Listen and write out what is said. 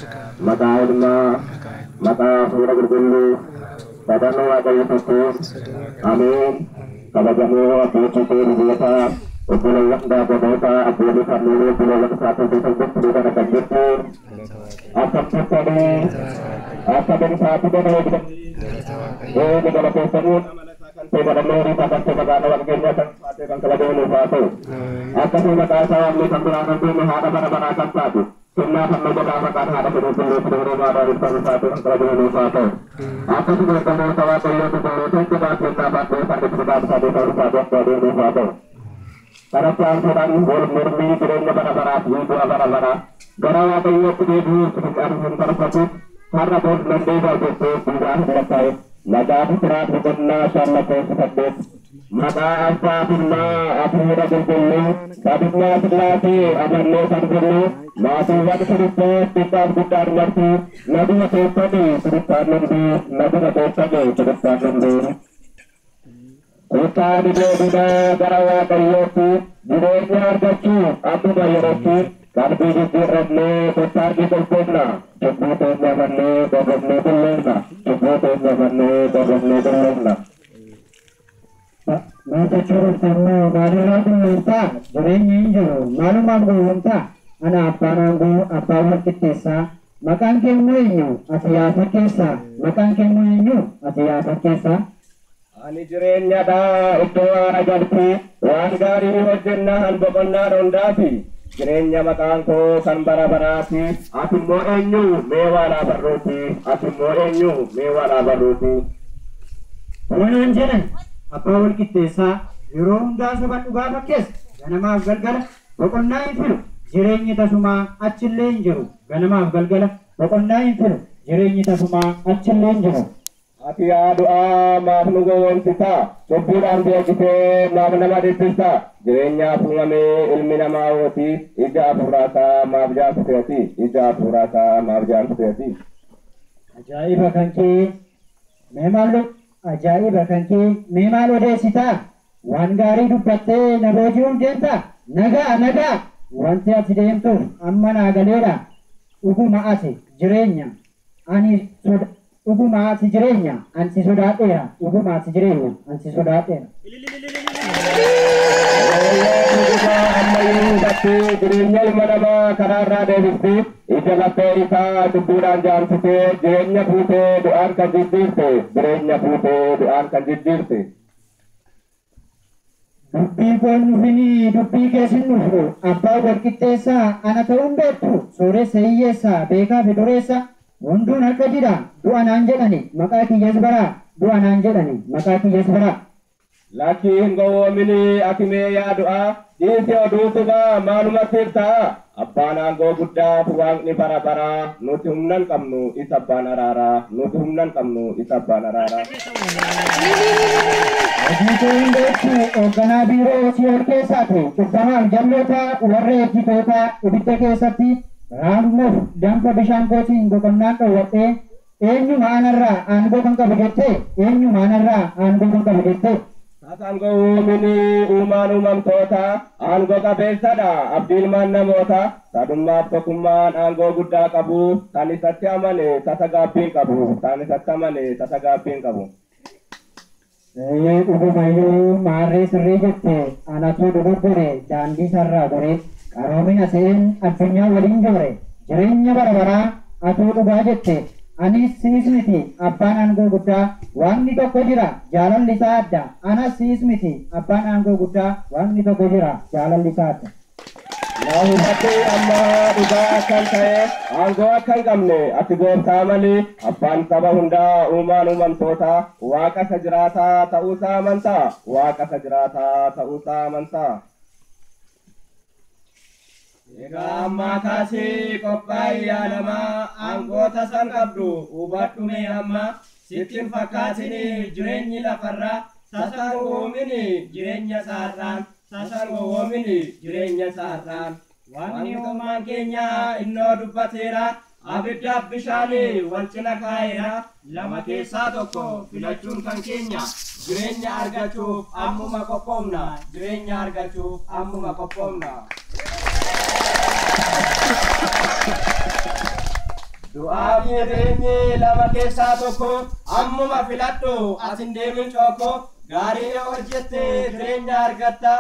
Maqaa Ilmaa, maqaa Hafuura Qulqulluu, sadanuu Waaqayyo tokko. Ameen. Kabajamoo abbootii koo luboota, obboleewwan daaqonoota, abbootii kanneen obboleewwan isaanii hundumtuu kana kan jirtu. Akkam turtanii, akka bilisaatti ganee Ee galateeffamuu kan ta'e kadhannoo horii kan ta'e maqaan waaqa keenyaa kan taate kan kabajamu nuuf haa ta'u. Akkasuma maqaa isaa waamnee kan biraan hin deemne haadha bara baraa kan taate kennaa fannoo godhaa maqaan haadha qulqulluu Dubroo Maariyaam kan taate kan kabajamu nuuf haa ta'u. Akkasuma ergamoota Waaqayyoo qulqulloota hundumaa kennaa fannoo kan itti maqaan isaanii kan ulfaatu akka adeemu nuuf haa ta'u. Kanatti aansuudhaan wal mormii jireenya bara baraa fi du'a bara baraa gara Waaqayyootti deebi'uuf hin barfatu har'a bor nan deebi'a jettee duudhaa hin lakkaa'e. Macaafa Siraat boqonnaa 5 lakkoofsa 8. Maqaa Abbaa fi Ilmaa Hafuura Qulqulluu Sadummaa Sillaasee amannee kan jirru maatiiwwan Kiristoos xiqqaaf guddaan marti naguma keessanii kiristaan hunduu naguma keessanii kiristaan hunduu. Kottaa ni deebinaa gara Waaqayyootti jireenya argachuuf ammuma yerootti qalbii jijjiirrannee kottaa ni qulqullina cubbuu keenya amannee dogofnee qulleessina cubbuu keenya amannee dogofnee qulleessina. Maal jechuu dhufte immoo maalirraa qulleessaa? Jireenyi hin jiru. Maalumaaf gowwoomtaa? Ana abbaan aangoo abbaan wal qixxeessaa. Maqaan kee immoo eenyu? Ati yaa fakkeessaa. Maqaan kee immoo eenyu? Ati yaa fakkeessaa. Ani jireenyadha iddoo haara galti waan gaarii hojjennaan boqonnaan hundaati. Jireenya maqaan koo kan bara baraati. Ati immoo eenyu mee waan barruuti. Ati immoo eenyu mee waan barruuti. Wanaan jedhan abbaa wal qixxeessaa yeroo hundaa soban dhugaa fakkeessa ganamaaf galgala boqonnaa hin filu jireenyi tasumaa achillee hin jiru ganamaaf galgala boqonnaa hin filu jireenyi tasumaa achillee hin jiru. Ati yaa du'aa maaf nu gowwoomsita? Cubbuudhaan beeksitee maaf nama dhiphista? Jireenyaaf uumamee ilmi namaa hooti ija hafuuraasaa maaf jaamsiteeti? Ija hafuuraasaa maaf jaamsiteeti? Ajaa'iba kan kee mee maal ajaa'iba kan kee mee maal odeessitaa? Waan gaarii dubbattee na booji'uuf deemtaa? Nagaa nagaa wanti ati deemtuuf amma naa galeedha. Dhuguma ati jireenya ani soda dhuguma ati jireenya ani si sodaadheera dhuguma ati jireenya ani si sodaadheera. Ammayyuu hubattee jireenya ilma namaa karaarraa deebistee ija laphee isaa cubbuudhaan jaamsitee jireenya fuutee du'aan kan jijjiirte jireenya fuutee du'aan kan jijjiirte. Dubbii koon dhufinii dubbii keessin dhufu abbaa wal qixxeessaa ana ta'uun beektu sooressa hiyyeessaa beekaa fi dureessa hunduun harka jira du'a naan jedhani maqaa kiyyas baraa du'a naan jedhani maqaa kiyyas baraa. Lakkii hin gowwoominii ati mee yaa du'aa dhiisi oduu sobaa maaluma siif ta'a? Abbaan aangoo guddaaf waaqni bara baraa nuti humna hin qabnu isa abbaan araaraa nuti humna hin qabnu isa abbaan araaraa. Hojii kee hin beektu hoogganaa biiroo si'ool keessaati cubbamaaf jalloota warra ejjitoota ibidda keessatti raammuuf danfa bishaan kootiin boqonnaan dhoowwadhee eenyuma anarraa aangoo kan qabu jettee eenyuma anarraa aangoo kan qabu jettee. Tasan gowwoominii uumaan uumamtoota aangoo qabeessadha abdii ilmaan namoota sadummaaf tokkummaan aangoo guddaa qabu kan isatti amane tasa gaabbii hin qabu kan isatti amane tasa gaabbii hin qabu. Ee dhugumayyuu maarree sirrii jette anatu dogoggore daandii sarraa gore qaroomina se'een addunyaa waliin joore jireenya bara baraa atuu dhugaa jette anis siis miti abbaan aangoo guddaa waaqni tokko jira jaalalli isaa adda anas siis miti abbaan aangoo guddaa waaqni tokko jira jaalalli isaa adda. Na hubattee amma dhugaa akkan ta'e aangoo akka hin qabne ati gooftaa malee abbaan saba hundaa uumaan uumamtoota waaqa isa jiraataa ta'uusaa amantaa waaqa isa jiraataa ta'uusaa amantaa. Egaa ammaa kaasee qophaa'ii yaalamaa aangoo tasan qabdu hubadhu mee amma sitti hin fakkaatin jireenyi lafarraa tasan gowwoomini jireenya isaarraan tasan gowwoomini jireenya isaarraan. Waaqni uumaan keenya innoo dubbateera abiddaaf bishaan wal cina kaa'eera lama keessaa tokko filachuun kan keenya jireenya argachuuf ammuma qophoofna jireenya argachuuf ammuma qophoofna. Du'aa fi jireenyi lama keessaa tokko ammuma filadhu, asin deemin cookko. Gaarii yoo hojjette jireenya argatta.